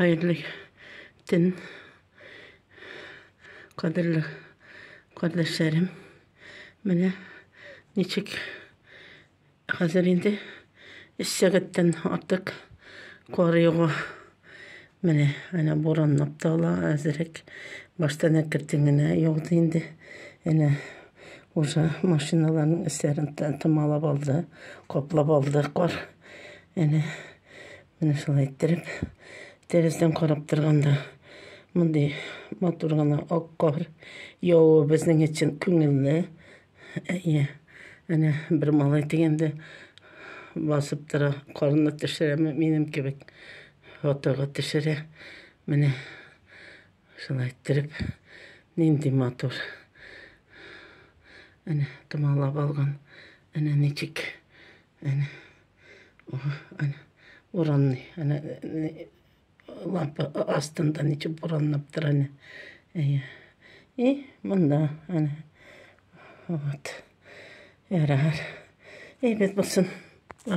Хәерле төн, кадерле кардәшләрем. Менә ничек хәзер инде 3 сәгатьтән артык кар ява. Менә әнә буранлап та ала әзерәк. Баштан әкертен генә яуды инде. Әнә уже машиналарның өсләрен томалап алды, каплап алды кар. Әнә менә шулай иттереп тәрәздән карап торганда мондый матур гына ак кар явуы безнең өчен күңелле. Әйе, әнә бер малай дигәндә басып тора, карны төшерәме минем кебек фотога төшерә. Менә шулай иттереп нинди матур. Әнә томалап алган. Әнә ничек. Әнә. Әнә буранный. Әнә лампа астында ничек буранлап тора әнә. Әйе. И монда әнә. Вот. Ярар. Әйбәт булсын.